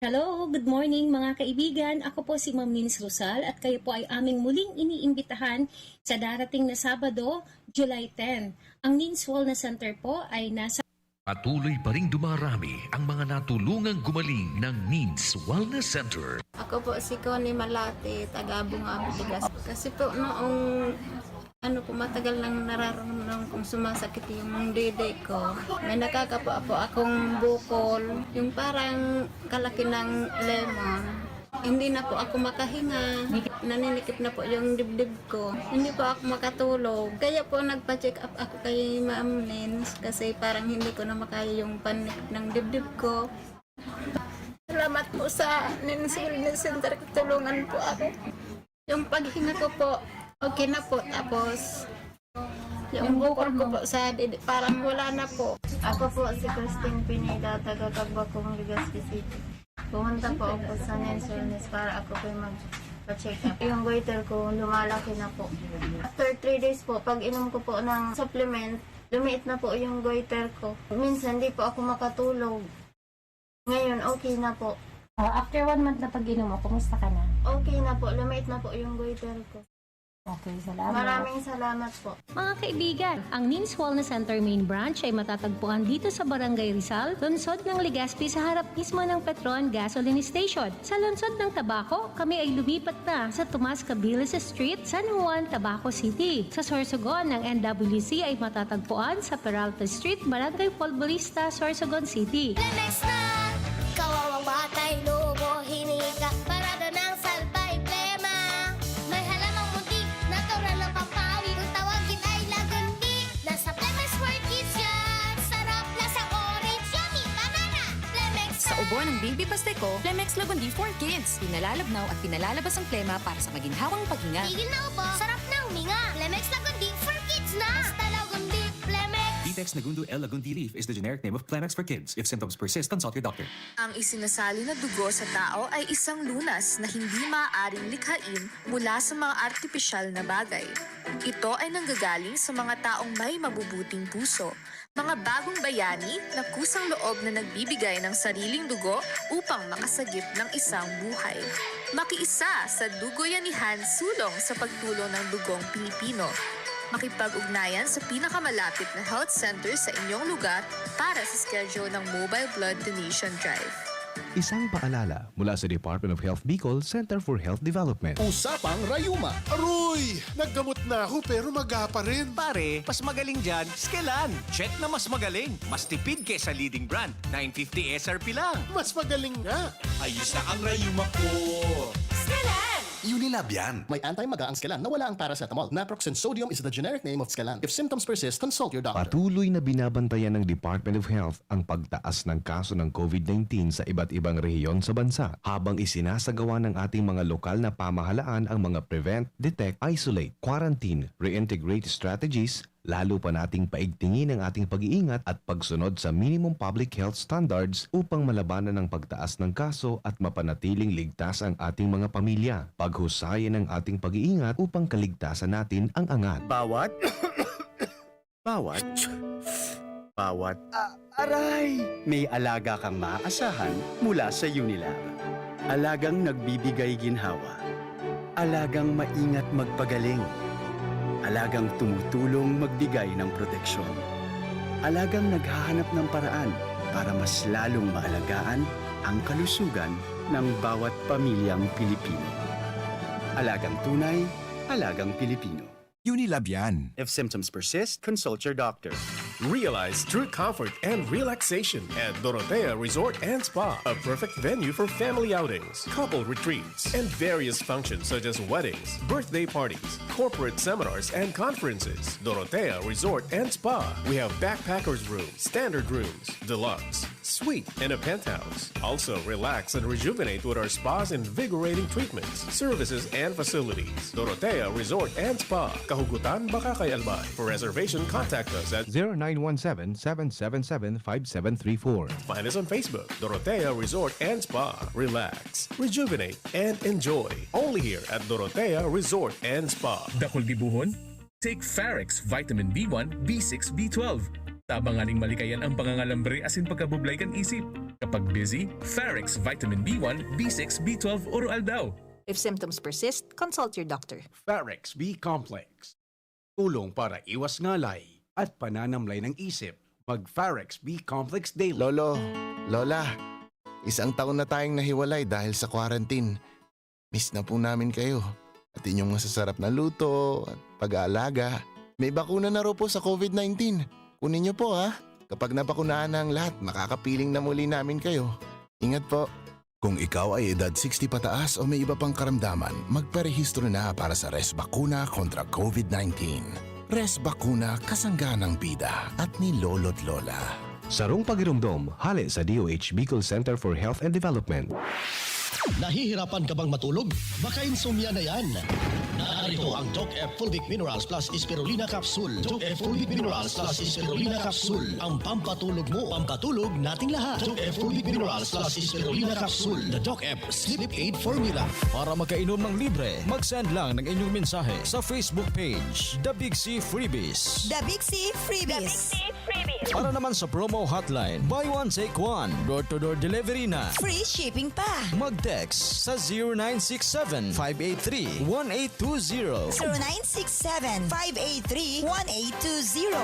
Hello, good morning mga kaibigan. Ako po si Ma'am Nins Rosal at kayo po ay aming muling iniimbitahan sa darating na Sabado, July ten. Ang Nins Wellness Center po ay nasa Patuloy pa ring dumarami ang mga natulungang gumaling ng Nins Wellness Center. Ako po si Connie Malate, taga Bungabon, Legazpi. Kasi po noong ano po, matagal nang nararamdaman kong sumasakit yung dede ko. May nakakapo po akong bukol, yung parang kalaki ng lemon. Hindi na po ako makahinga. Naninikip na po yung dibdib ko. Hindi po ako makatulog. Kaya po nagpa-check up ako kay Ma'am Nins kasi parang hindi ko na makaya yung panikip ng dibdib ko. Salamat po sa Nins Wellness Center. Tulungan po ako. Yung paghinga ko po, okay na po. Tapos, yung bukol ko po sa didi, parang wala na po. Ako po si Christine Pineda, taga Cagbacong, Legazpi City. Pumunta po ako sa Nins Wellness para ako po magpa-check up. Yung goiter ko, lumalaki na po. After three days po, pag inom ko po ng supplement, lumiit na po yung goiter ko. Minsan, di po ako makatulog. Ngayon, okay na po. Ah, after one month na pag-inom mo, kumusta ka na? Okay na po, lumiit na po yung goiter ko. Okay, salamat. Maraming salamat po. Mga kaibigan, ang Nims Wellness Center Main Branch ay matatagpuan dito sa Barangay Rizal, lungsod ng Legazpi, sa harap mismo ng Petron Gasoline Station. Sa lungsod ng Tabaco, kami ay lumipat na sa Tomas Cabiles Street, San Juan, Tabaco City. Sa Sorsogon, ang N W C ay matatagpuan sa Peralta Street, Barangay Folborista, Sorsogon City. Lemex na! Kawawang batay, lobo, hinika, parada ng salbay, plema. May halamang muntik, natural na pampawi. Kung tawagin ay lagundi, nasa Lemex for Kids yan. Sarap, lasang orange, yummy, banana. Lemex Sa ubo ng Baby Pasteco, Plemex Lagundi for Kids. Pinalalabnaw at pinalalabas ang plema para sa maginhawang paghinga. Tigil na ubo, sarap na huminga. Lemex Lagundi for Kids na. Basta Lagundi, Lemex. Ditex Nagundo L. Lagundi leaf is the generic name of Plemex for Kids. If symptoms persist, consult your doctor. Ang isinasali na dugo sa tao ay isang lunas na hindi maaaring likhain mula sa mga artipisyal na bagay. Ito ay nanggagaling sa mga taong may mabubuting puso, mga bagong bayani na kusang loob na nagbibigay ng sariling dugo upang makasagip ng isang buhay. Makiisa sa Dugoyanihan Sulong sa pagtulong ng dugong Pilipino. Makipag-ugnayan sa pinakamalapit na health center sa inyong lugar para sa schedule ng Mobile Blood Donation Drive. Isang paalala mula sa Department of Health Bicol, Center for Health Development. Usapang Rayuma. Aroy! Naggamot na ako pero maga pa rin. Pare, mas magaling dyan, Skelan. Check na mas magaling. Mas tipid kesa leading brand. nine fifty S R P lang. Mas magaling nga. Ayos na ang Rayuma ko. Skelan! Unilab yan. May anti-maga ang Skelan na wala ang paracetamol. Naproxen sodium is the generic name of Skelan. If symptoms persist, consult your doctor. Patuloy na binabantayan ng Department of Health ang pagtaas ng kaso ng COVID nineteen sa iba't ibang rehiyon sa bansa, habang isinasagawa ng ating mga lokal na pamahalaan ang mga prevent, detect, isolate, quarantine, reintegrate strategies, lalo pa nating paigtingin ang ating pag-iingat at pagsunod sa minimum public health standards upang malabanan ang pagtaas ng kaso at mapanatiling ligtas ang ating mga pamilya. Paghusayan ang ating pag-iingat upang kaligtasan natin ang angat. Bawat, bawat, bawat. Aray! May alaga kang maaasahan mula sa Unilab. Alagang nagbibigay ginhawa. Alagang maingat magpagaling. Alagang tumutulong magbigay ng proteksyon. Alagang naghahanap ng paraan para mas lalong maalagaan ang kalusugan ng bawat pamilyang Pilipino. Alagang tunay, alagang Pilipino. Unilab yan. If symptoms persist, consult your doctor. Realize true comfort and relaxation at Dorotea Resort and Spa, a perfect venue for family outings, couple retreats, and various functions such as weddings, birthday parties, corporate seminars, and conferences. Dorotea Resort and Spa. We have backpackers room, standard rooms, deluxe, suite, and a penthouse. Also, relax and rejuvenate with our spa's invigorating treatments, services, and facilities. Dorotea Resort and Spa, Kahugutan, Bacacay, Albay. For reservation, contact us at zero nine one seven, seven seven seven, five seven three four. Find us on Facebook, Dorotea Resort and Spa. Relax, rejuvenate, and enjoy. Only here at Dorotea Resort and Spa. Dakul gibuhon? Take Farex Vitamin B one, B six, B twelve. Tabang nganing malikayan ang pangangalambre asin pagkabublay kan isip. Kapag busy, Farex Vitamin B one, B six, B twelve, Oro Aldaw. If symptoms persist, consult your doctor. Farex B Complex. Tulong para iwas ngalay at pananamlay ng isip. Mag Farex B Complex Daily. Lolo, Lola, isang taon na tayong nahiwalay dahil sa quarantine. Miss na po namin kayo. At inyong masasarap na luto at pag-aalaga. May bakuna na raw po sa COVID nineteen. Kunin niyo po ha. Kapag nabakunahan na ang lahat, makakapiling na muli namin kayo. Ingat po. Kung ikaw ay edad sixty pataas o may iba pang karamdaman, magparehistro na para sa Res Bakuna kontra COVID nineteen. Res Bakuna, kasangga ng bida at ni Lolo't Lola. Sarong pagiromdom, hale sa D O H Bicol Center for Health and Development. Nahihirapan ka bang matulog? Baka insomnia na yan. Narito ang Doc F Fulvic Minerals Plus Spirulina Capsule. Doc F Fulvic Minerals Plus Spirulina Capsule. Ang pampatulog mo, pampatulog nating lahat. Doc F Fulvic Minerals Plus Spirulina Capsule. The Doc F Sleep Aid Formula. Para makainom ng libre, mag-send lang ng inyong mensahe sa Facebook page, The Big C Freebies. The Big C Freebies. Para naman sa promo hotline, buy one, take one, door-to-door delivery na. Free shipping pa. Mag-text sa zero nine six seven, five eight three, one eight two zero. Zero nine six seven, five eight three, one eight two zero.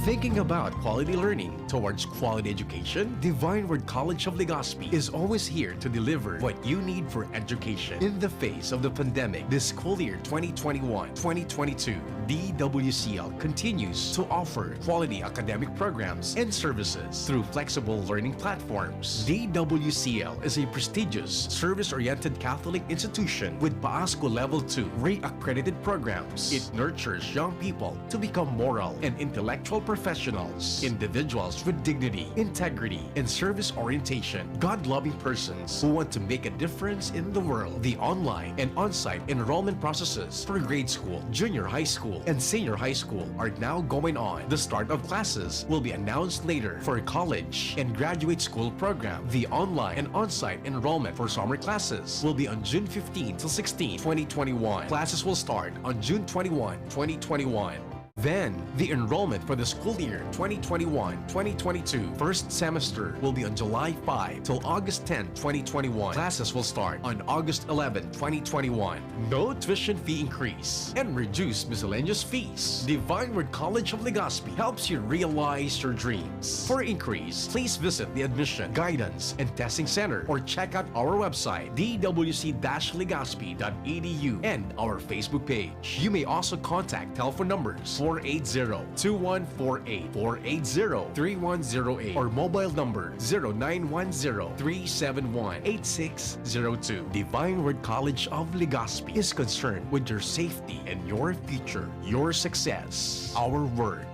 Thinking about quality learning towards quality education? Divine Word College of Legazpi is always here to deliver what you need for education. In the face of the pandemic, this school year twenty twenty-one, twenty twenty-two, D W C L continues to offer quality academic programs and services through flexible learning platforms. D W C L is a prestigious, service-oriented Catholic institution with Paasco Level two re-accredited programs. It nurtures young people to become moral and intellectual professionals, individuals with dignity, integrity, and service orientation, God-loving persons who want to make a difference in the world. The online and on-site enrollment processes for grade school, junior high school, and senior high school are now going on. The start of classes will be announced later. For college and graduate school program, the online and on-site enrollment for summer classes will be on June fifteen till sixteen, twenty twenty-one. Classes will start on June twenty-one, twenty twenty-one. Then, the enrollment for the school year twenty twenty-one, twenty twenty-two first semester will be on July five till August ten, twenty twenty-one. Classes will start on August eleven, twenty twenty-one. No tuition fee increase and reduced miscellaneous fees. Divine Word College of Legazpi helps you realize your dreams. For inquiries, please visit the Admission, Guidance, and Testing Center or check out our website, d w c dash legazpi dot e d u, and our Facebook page. You may also contact telephone numbers four eight zero, two one four eight, four eight zero, three one zero eight, or mobile number zero nine one zero, three seven one, eight six zero two. Divine Word College of Legazpi is concerned with your safety and your future, your success, our word.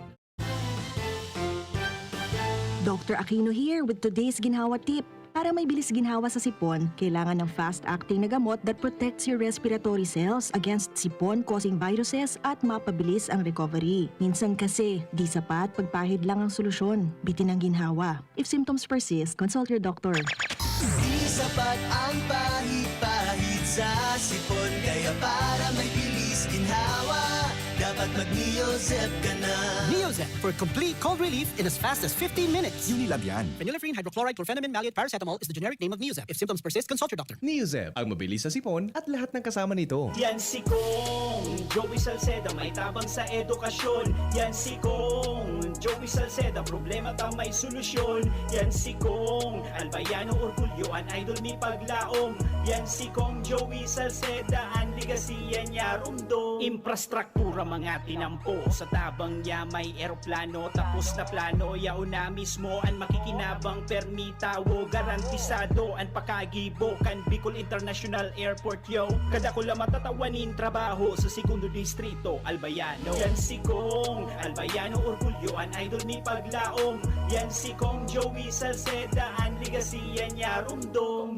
Doctor Aquino here with today's ginhawa tip. Para may bilis ginhawa sa sipon, kailangan ng fast-acting na gamot that protects your respiratory cells against sipon-causing viruses at mapabilis ang recovery. Minsan kasi, di sapat pagpahid lang ang solusyon. Bitin ang ginhawa. If symptoms persist, consult your doctor. Di sapat ang pahid-pahid sa sipon, kaya para may bilis ginhawa, dapat mag-Neozep ka na. Neozep for complete cold relief in as fast as fifteen minutes. Unilab yan. Phenylephrine, hydrochloride, chlorphenamine, maleate, paracetamol is the generic name of Neozep. If symptoms persist, consult your doctor. Neozep, ang mabilis sa sipon at lahat ng kasama nito. Yan si Kong Joey Salceda, may tabang sa edukasyon. Yan si Kong Joey Salceda, problema ta may solusyon. Yan si Kong Albayano Orgulyo, an idol mi paglaom. Yan si Kong Joey Salceda, an legacy yan niya rumdom. Infrastruktura mga tinampo, sa tabang niya may eroplano. Tapos na plano, yaon na mismo an makikinabang, permi tawo, garantisado an pakagibo kan Bicol International Airport, yo. Kadakula matatawa nin trabaho sa Segundo Distrito, Albayano. Yan si Kong Albayano Orgulyo, an idol mi paglaom. Yan si Kong Joey Salceda, an legacy yan niya rumdom.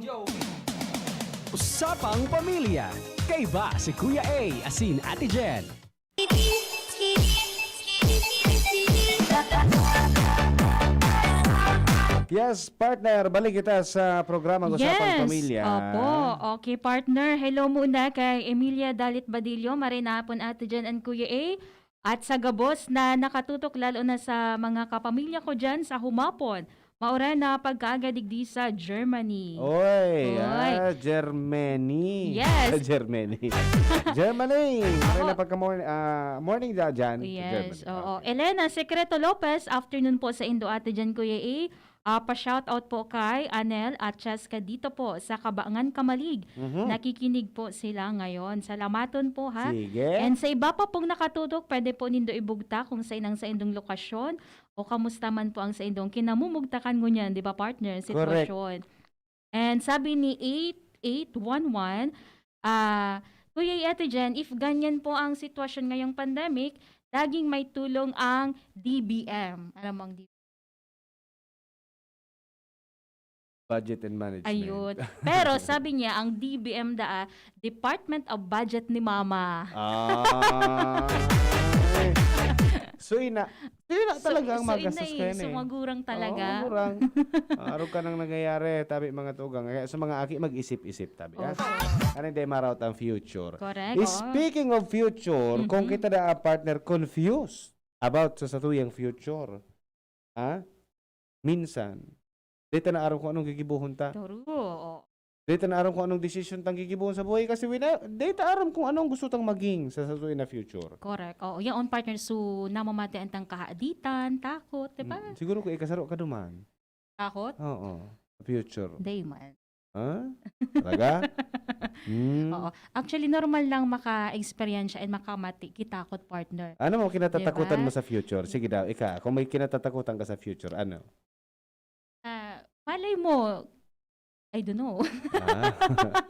Usapang Pamilya. Kaiba si Kuya A asin Ate Jen. Yes, partner, balik kita sa programang Usapang Yes. Pamilya. Opo. Okay, partner. Hello muna kay Emilia Dalit Badillo. Maray na hapon, Ate Jen and Kuya A. At sa gabos na nakatutok, lalo na sa mga kapamilya ko dyan sa Humapon. Maura na pagkaaga digdi sa Germany. Oy, Oy. ah, Germany. Yes. Germany. Germany. Maray Ako na pagka morning, ah, morning da dyan sa Yes, Germany. oo. Okay. Elena Secreto Lopez, afternoon po sa indo, Ate Jen, Kuya A. Ah, pa-shoutout po kay Anel at Cheska dito po sa Kabangan, Camalig. Mhm. Nakikinig po sila ngayon. Salamaton po, ha? Sige. And sa iba pa pong nakatutok, pwede po nindo ibugtak kung sain ang saindong lokasyon o kamusta man po ang saindong kinamumugtakan ngunyan, di ba, partner, Correct. sitwasyon. And sabi ni eight eight one one, ah, Kuya Ate Jen, if ganyan po ang sitwasyon ngayong pandemic, laging may tulong ang D B M. Alam mo ang D B M? Budget and Management. Ayun. Pero sabi niya, ang D B M daa, Department of Budget ni Mama. Ah. Suy na. Suy na Su-, talaga ang suy na magastos eh, ko yan eh. sumagurang Oo, talaga. magurang. Ah, arog ka nang nangyayari, tabi mga tugang. Kaya sa mga aki, mag-isip-isip, tabi, ha? Opo. Ano hindi maraot ang future? Correct. Eh, Oo. speaking of future, kung Mhm. kita na, ah, partner, confused. about sa satuyang future. Ha? Minsan, di ta na aram kung anong gigibohon ta. True. Oo. Di ta na aram kung anong desisyon tang gigibohon sa buhay kasi wala, di ta aram kung anong gusto tang maging sa satuya na future. Correct. Oo, yaon, partner. So, namamati ang tang kahaditan, takot, di ba? Mm, siguro kung ikasaro ka duman. Takot? Oo. Future. Day man. Ha? Talaga? Hmm. Oo. Actually, normal lang maka-experience and makamati, kitakot, partner. Ano mo kinatatakutan Diba? mo sa future? Sige daw, ika, kung may kinatatakutan ka sa future, ano? Ah, malay mo, I don't know. Ah,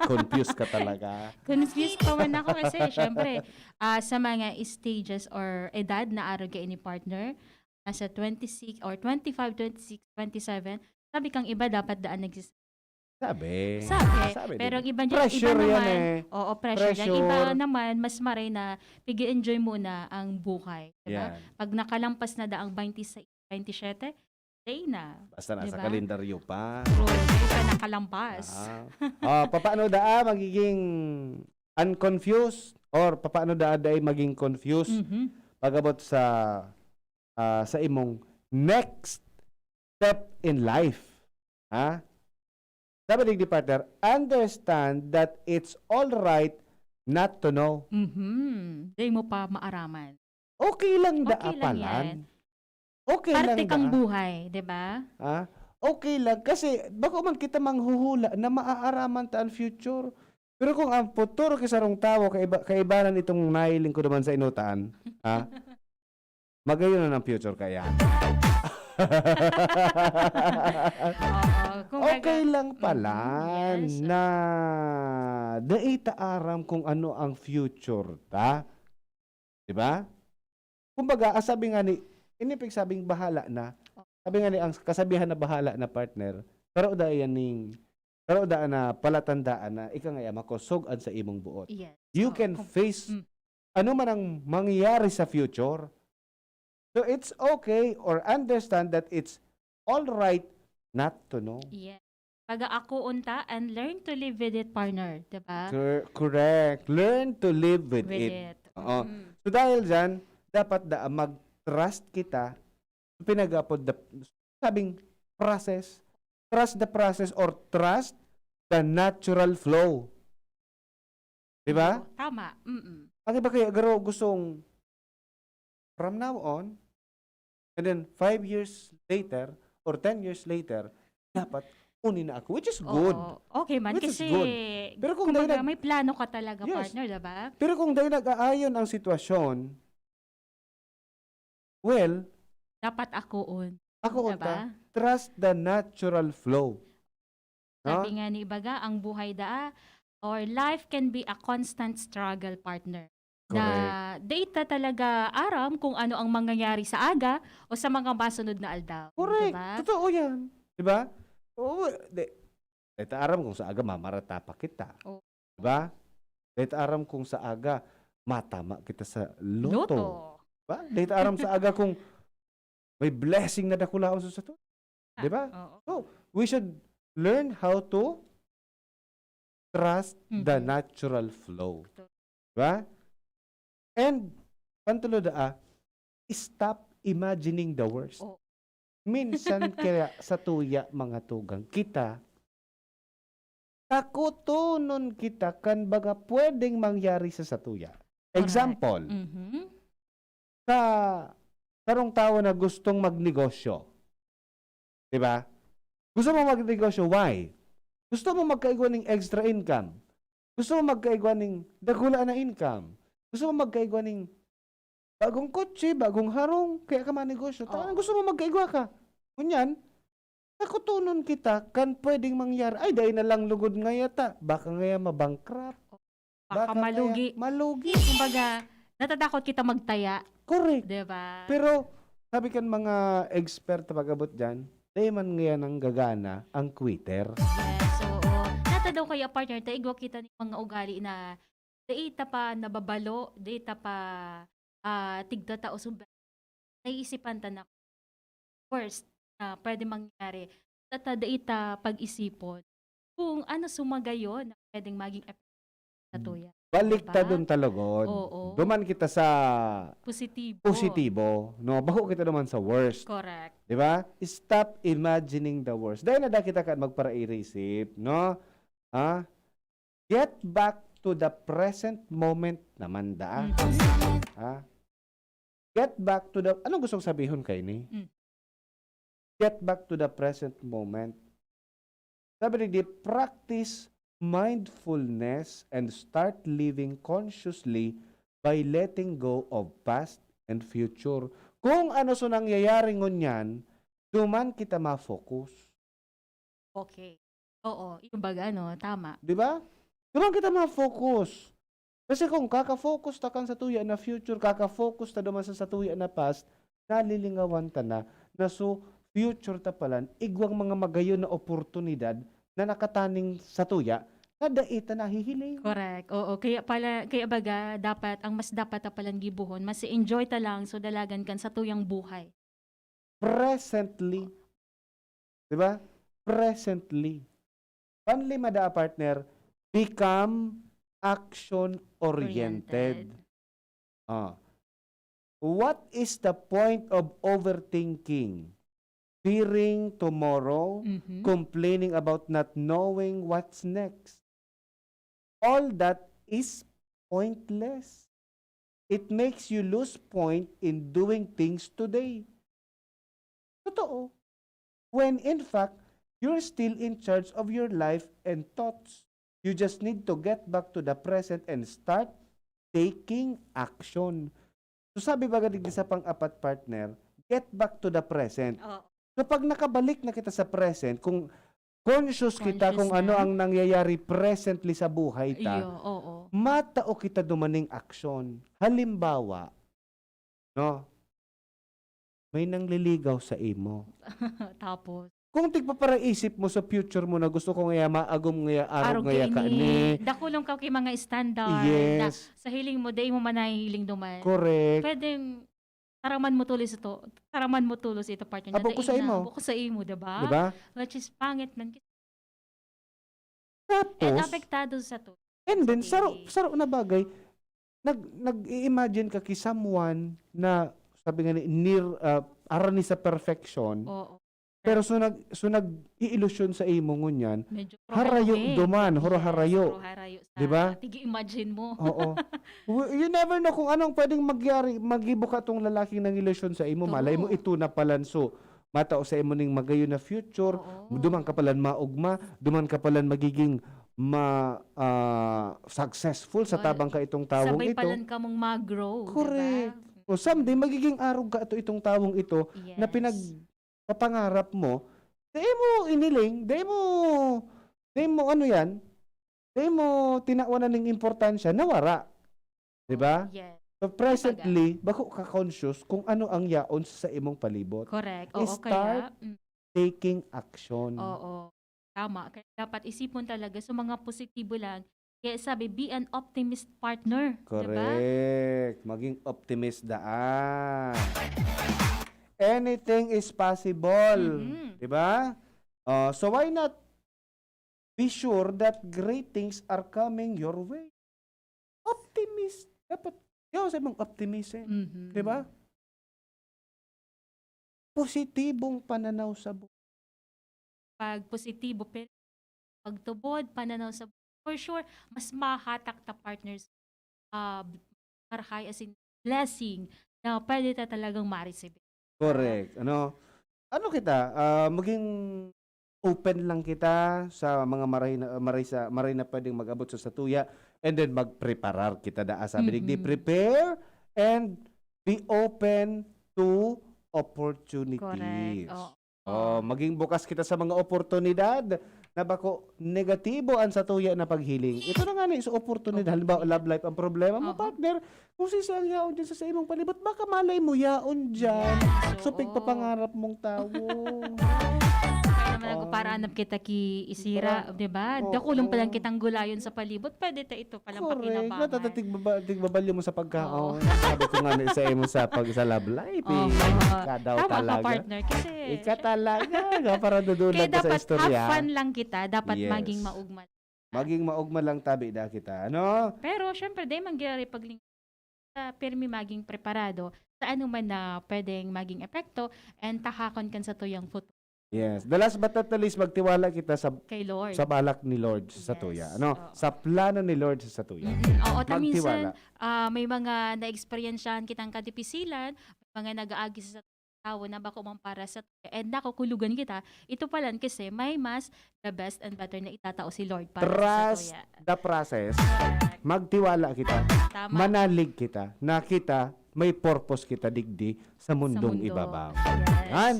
confused ka talaga. Confused pa man ako kasi, syempre, ah, sa mga stages or edad na arog kaini, partner, nasa twenty-six or twenty-five, twenty-six, twenty-seven, sabi kang iba dapat daan nagsis- Sabi. Sabi. Sabi, Pero di ang ba? Iba dyan, iba Pressure yan naman, eh. Oo, pressure, dyan. Iba Pressure. Naman, mas maray na pig-enjoy muna ang buhay. Diba? Yan. Pag nakalampas na daang twenty-six, twenty-seven, day na. Basta nasa Diba? kalendaryo pa. True, hindi pa nakalampas. Ah. Ah, papaano daa magiging unconfused or papaano daa dai maging confused Mhm. pag-abot sa ah, sa imong next step in life? Ha? Sabi ni partner, understand that it's all right not to know. Mhm. Di mo pa maaraman. Okay lang daa Okay lang palan. yan. Okay lang Parte kang daa. Buhay, di ba? Ha? Okay lang. Kasi bako man kita manghuhula na maaaraman ta ang future. Pero kung ang futuro ki sarong tawo kaiba, kaibanan itong nahiling ko naman sa inutan, ha? Magayon na ng future kaya. Oo. Kung Okay baga- lang pala Mhm, yes. na dai ta aram kung ano ang future ta. Di ba? Kumbaga, ang sabi nga ni, ini pigsabing bahala na. Sabi nga ni, ang kasabihan na bahala na, partner, pero da yan ning, pero da na palatandaan na ika nga ya makosog an sa imong buot. Yes. You Oo. can Kung- face Mm. ano man ang mangyayari sa future. So it's okay or understand that it's all right not to know. Yes. Pag-aakoon ta and learn to live with it, partner. Diba? Cor- correct. Learn to live with, With it. it. Oo. Mm. So dahil dyan, dapat da mag-trust kita. Pinagapod the, sabing process. Trust the process or trust the natural flow. Di ba? Oo, tama. Mm-mm. Ang iba kaya garo gustong from now on, and then five years later or ten years later, dapat uni na ako, which is good. Oo. Okay man, Which is kasi good. Pero kung kumbaga, dahil nag- may plano ka talaga, Yes. partner, diba? Pero kung dahil nag-aayon ang sitwasyon, well, Dapat akoon. ako Diba? unta, trust the natural flow. No? Sabi nga ni ibaga, ang buhay daa, or life can be a constant struggle, partner. Na Correct. Di ta talaga aram kung ano ang mangyayari sa aga o sa mga masunod na aldaw. Correct. Diba? Totoo yan. Di ba? Oo, di, di ta aram kung sa aga mamarata pa kita. Oo. Di ba? Di ta aram kung sa aga matama kita sa loto. Loto. Di ba? Di ta aram sa aga kung may blessing na dakulaon sa sato. Di ba? Oo. So, we should learn how to trust the Mhm. natural flow. True. Di ba? And, pantulo daa, stop imagining the worst. Oo. Minsan kaya sa tuya, mga tugang, kita, takotonon kita kan mga pwedeng mangyari sa satuya. Correct. Example, Mhm. sa sarong tawo na gustong magnegosyo. Di ba? Gusto mo magnegosyo, why? Gusto mo magkaigwa ning extra income. Gusto mo magkaigwa ning dakula na income. Gusto mo magkaigwa ning bagong kotse, bagong harong, kaya ka manegosyo. Tanganing Oo. gusto mo magkaigwa ka. Ngunyan, takotonon kita kan pwedeng mangyari. Ay, dai na lang lugod ngaya ta. Baka ngaya mabankrupt. Baka Baka malugi. Kaya, malugi. Kumbaga, natatakot kita magtaya. Correct. Di ba? Pero, sabi kan mga expert na pag-abot dyan, dai man ngayon ang gagana ang quitter. Yes, oo. Nata daw kaya, partner, ta igwa kita ni mga ugali na dai ta pa nababalo, dai ta pa ah, tigtatao. So, naiisipan ta na worst na pwede mangyari. Tata dai ta pag-isipon kung ano sumagayon na pwedeng maging epekto. satuya. Balik ta Diba? dun ta lugod. Oo. Duman kita sa Positibo. positibo, no? Bako kita duman sa worst. Correct. Di ba? Stop imagining the worst. Dahil na da kita kan magparairi isip, no? Ha? Get back to the present moment naman da. Mm. Ha? Get back to the, anong gustong sabihon kaini? Mm. Get back to the present moment. Sabi digdi, "Practice mindfulness and start living consciously by letting go of past and future." Kung ano so nangyayari ngunyan, duman kita ma-focus. Okay. Oo, yung baga, no? Tama. Di ba? Duman kita ma-focus. Kasi kung kaka-focus ta kan satuya na future, kaka-focus ta duman sa satuya na past, nalilingawan ta na, na so future ta palan, igwang mga magayon na oportunidad na nakataning satuya, na dai ta nahihiling. Correct. Oo, kaya pala, kaya baga, dapat, ang mas dapat ta palan gibohon, mas enjoy ta lang, so dalagan kan satuyang buhay. Presently. Di ba? Presently. Panlima da, partner, become action-oriented. Oriented. Ah. What is the point of overthinking, fearing tomorrow, Mhm. complaining about not knowing what's next? All that is pointless. It makes you lose point in doing things today. Totoo. When in fact, you're still in charge of your life and thoughts. You just need to get back to the present and start taking action. So sabi baga digdi sa pang-apat, partner, get back to the present. Oo. So pag nakabalik na kita sa present, kung conscious kita Conscious kung ano na. ang nangyayari presently sa buhay ta, Iyo, oo. matao kita dumaning aksyon. Halimbawa, no? May nangliligaw sa imo. Tapos? Kung tigpaparaisip mo sa future mo na gusto ko ngaya maagom ngaya, arog Arog ngaya kaini, ka ni. dakulong ka ki mga standard na Yes. sa hiling mo, dai mo man nahihiling duman. Correct. Pwedeng taraman mo tulos ito, taraman mo tulos ito, partner, na Abo ko dai sa na, imo. abo ko sa imo, diba? Diba? Which is pangit man. Tapos, And apektado sa to. and then, Sige. saro, saro na bagay, nag, nag-i-imagine ka ki someone na, sabi nga ni, near, ah, arani sa perfection, Oo. pero so nag, so nag-iilusyon sa imo ngunyan, Medyo harayo harayo eh. duman, huro Yes, harayo. huro harayo sa Di ba? tigi-imagine mo. Oo. W-, you never know kung anong pwedeng magyari, magibo ka tong lalaking nang ilusyon sa imo. Malay mo, True. ito na palan so, matao sa imo ning magayon na future. Oo. Duman ka palan maugma, duman ka palan magiging ma-, ah, successful sa Well, tabang ka itong tawong sabay ito. palan ka mong mag-grow, di ba? Correct. O someday, magiging arog ka ato itong tawong ito na Yes. pinagpapangarap mo. Dai mo iniling, dai mo, dai mo ano yan, dai mo tinawanan ning importansya, nawara. Di ba? Yes. So, Kumbaga. presently, bako ka conscious kung ano ang yaon sa imong palibot. Correct. Oo, Start kaya, mm. taking action. Oo. Tama. Kaya dapat isipon talaga. So, mga positibo lang. Kaya sabi, "Be an optimist, partner." Di ba? Correct. Maging optimist daan. Anything is possible. Mhm. Di ba? Ah, so, why not be sure that great things are coming your way? Optimist. Dapat, yaw sa imong optimism. Mhm. Di ba? Positibong pananaw sa bu- Pag positibo, pero pagtubod, pananaw sa bu-, for sure, mas mahatak ta, partners, ah, b-, marahay, as in, blessing na pwede ta talagang ma-receive. Correct. Ano, ano kita, ah, maging open lang kita sa mga maray na, maray sa, maray na pwedeng mag-abot sa satuya, and then magpreparar kita daa. Sabi digdi, Mm-hmm. "Prepare and be open to opportunities." Correct. Oo. Oh, maging bukas kita sa mga oportunidad na bako negatibo an satuya na paghiling. Ito na nga ni, sa oportunidad. Halimbawa, Oportunidad. love life ang problema mo, Aha. partner. Kung sisay ang yaon dyan sa, sa imong palibot, baka malay mo, yaon dyan. Yes, So, oo. pigpapangarap mong tawo. Kaya naman, Oh. nagpaparanap kita ki Isira, Para-, di ba? oo. Dakulong pa lang kitang gulayon sa palibot, pwede ta ito palang Correct. pakinabangan. Natatigbabalyo mo sa pagkaon. Oo. Sabi ko nga na sa imo sa pag-, sa love life, eh. Oo. Ikaw daw Tama ka, talaga. partner, kasi Ika talaga, nga, para dudulag Kaya ka sa dapat istorya. have fun lang kita, dapat Yes. maging maugma. Maging maogma lang tabi da kita, ano? Pero, syempre, di man gyari pagling-, sa pirmi maging preparado sa anuman na pwedeng maging epekto and tahakon kan satuyang futuro. Yes. The last but not the least, magtiwala kita sa Kay Lord. sa balak ni Lord sa Yes. satuya, ano? Oo. Sa plano ni Lord sa satuya. Mm-mm. Oo, ta minsan, Magtiwala. ah, may mga naeksperyensyahan kitang kadipisilan, may mga nag-aagi sa tawo na bako man para sa and nakukulugan kita. Ito palan kasi may mas the best and better na itatao si Lord para sa Trust satuya. the process. Correct. Magtiwala kita. Tama. Manalig kita na kita may purpose kita digdi sa mundong mundo. Ibabaw. Yes. Yan.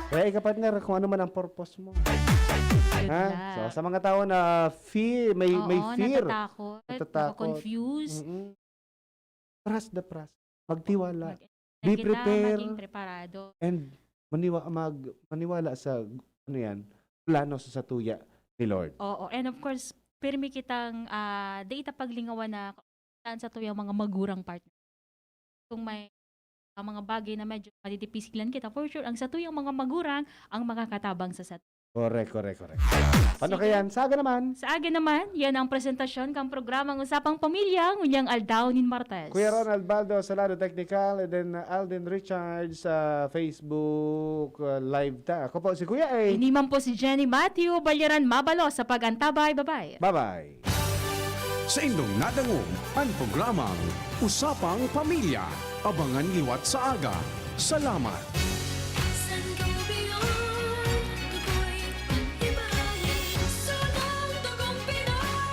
Kaya ikaw, partner, kung ano man ang purpose mo. Good Ha? luck. So, sa mga tao na fear, may, may Oo, fear. natatakot, Natatakot. confused. Mm-mm. Trust the process. Magtiwala. Mag- Be kita prepared. Maging preparado. And maniwa, mag, maniwala sa, ano yan, plano sa satuya ni Lord. Oo, and of course, pirmi kitang, ah, di ita paglingawan na saan satuyang mga magurang, partner. Kung may, ah, mga bagay na medyo madidipisilan kita, for sure, ang satuyang mga magurang ang makakatabang sa sat- Correct, correct, correct. Paano Sige. Kaya yan? Sa aga naman. Sa aga naman, yan ang presentasyon kang programang Usapang Pamilya, ngunyang aldaw nin Martes. Kuya Ronald Baldo sa lado teknikal, and then uh, Alden Richards sa Facebook uh, Live ta. Ako po si Kuya A. Ini man po si Jenny Matthew, balyaran mabalo sa pag-antabay. Bye-bye. Bye-bye. Sa indong nadangog an programang Usapang Pamilya. Abangan liwat sa aga. Salamat. Sangobion, dugoy, pag-ibahin, sunog, dugong Pinoy.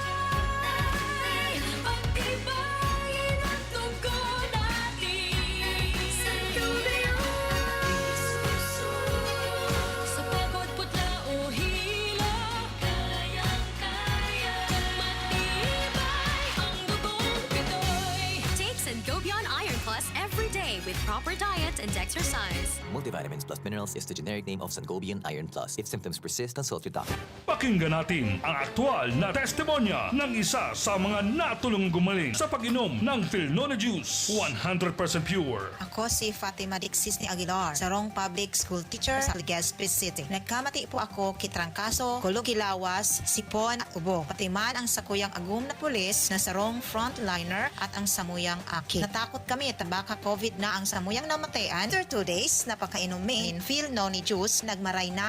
Pag-ibahin ang dugo natin. Sangobion, sa pagod, putla o hilo, kayang-kaya. Matibay ang dugong Pinoy. Take Sangobion Iron Plus every day with proper diet and exercise. Multivitamins plus minerals is the generic name of Sangobion Iron Plus. If symptoms persist, consult your doctor. Pakinggan natin ang aktual na testimonya ng isa sa mga natulong gumaling sa pag-inom ng Filnone Juice. One hundred percent pure. Ako si Fatima Dixis ni Aguilar, sarong public school teacher sa Legazpi City. Nagkamati po ako ki trangkaso, kulog ki lawas, sipon at ubo. Pati man ang sakuyang agom na pulis na sarong frontliner at ang samuyang aki. Natakot kami ta baka COVID na ang samuyang namatayan. After two days, napakainom mi nin Filnone Juice, nagmaray na